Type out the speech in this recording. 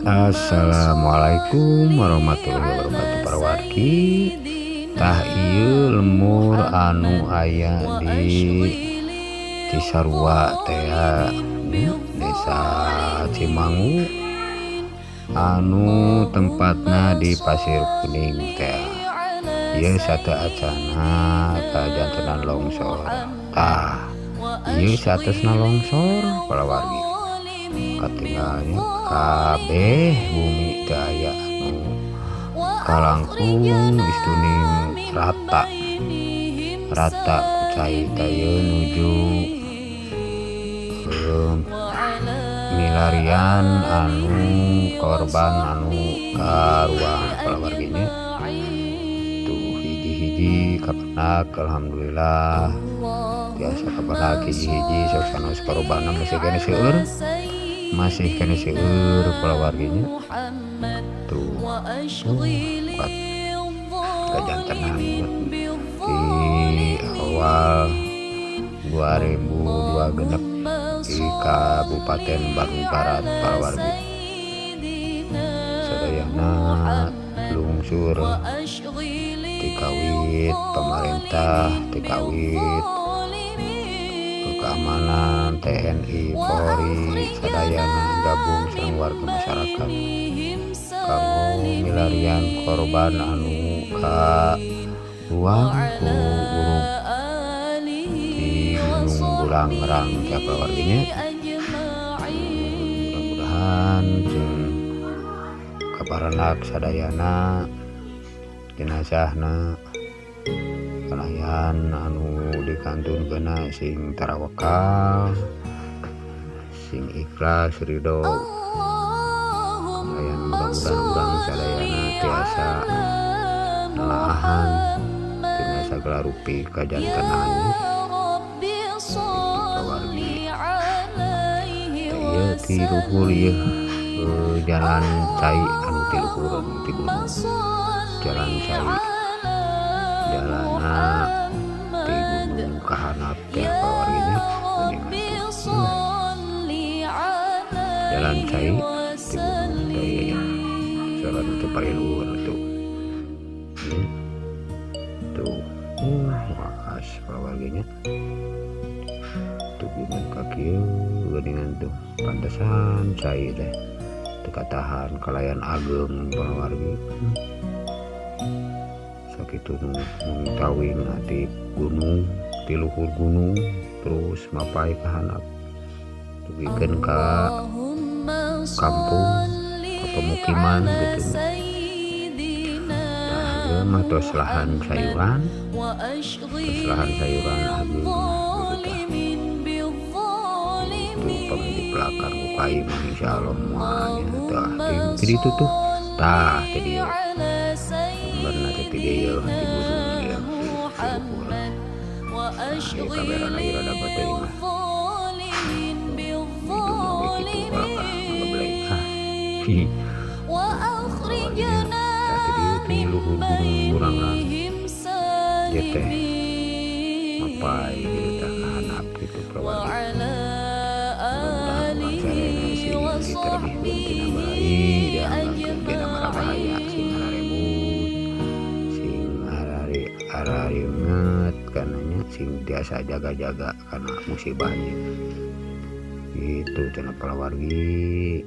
Assalamualaikum warahmatullahi wabarakatuh, para wargi. Tah, ieu lembur anu aya di Cisarua teh nya, Desa Cimangu, anu tempatna di Pasir Kuning teh. Ieu sateuacana kajantenan longsor. Tah, ieu saatosna longsor, para wargi. Katinggal nya kabeh bumi teu aya anu kalangkung, geus tuning rata rata ku cai teh. Ieu nuju milarian anu korban anu karuang, para wargi nya. Tuh, hiji-hiji kapendak, alhamdulillah tiasa kapendak hiji-hiji. Sok sanaos korbanna masih keneh seueur, masih keneh seueur, para wargi nya. Tuh, kajantenan di awal 2002 genep di Kabupaten Bandung Barat, para wargi. Sadayana lungsur tikawit pemerintah, tikawit keamanan TNI, Polri, sadayana gabung sareng warga masyarakat kanggo milarian korban anu karuang ku urug di Gunung Burangrang teh, para wargi nya. Mudah-mudahan sing kaparendak sadayana jenazahna, kalayan anu dikantunkeunna sing tarawakal, sing ikhlas, ridho. Kalayan mudah-mudahan urang sadayana tiasa nalaahan tina sagala rupi kajantenan itu, pawargi. Ieu ti luhur ieu, jalan cai anu ti luhur, anu ti gunung, jalan cai, jalanna ti gunung ka handap teh, pawargi nya. Geuningan tuh jalan cai ti gunung teh ya, jalan teh paling luhur tuh tuh. Waas, pawargi nya. Tuh, geuningan ka kieu, geuningan tuh. Pantesan cai teh teu katahan kalayan ageng, pawargi. Sakitu nu tawing ti gunung, ti luhur gunung terus mapay ka handap, dugikeun ka kampung, ka pemukiman gitu. Tah, ieu mah tos lahan sayuran, tos lahan sayuran ageng gitu. Tah, itu pami dipelakan ku kai mah insyaallah moal nya. Tah, ti ditu tuh, tah ti dieu gambarna teh, ti dieu, ti gunung ieu, ti luhur. Nah, ieu kamerana ieu rada teuing lah. Hidung oge kitu, kalakah ngagebleng ah. Tah, ti dieu, ti luhur Gunung Burangrang ieu teh mapay gitu tah ka handap gitu, pawargi. Mudah-mudahan urang sadayana sing diterebihkeun tina balai, dianggarkeun tina mara bahaya, sing ararebut, sing arariungeut kana nya, sing tiasa jaga-jaga kana musibah ieu gitu cenah, palawargi.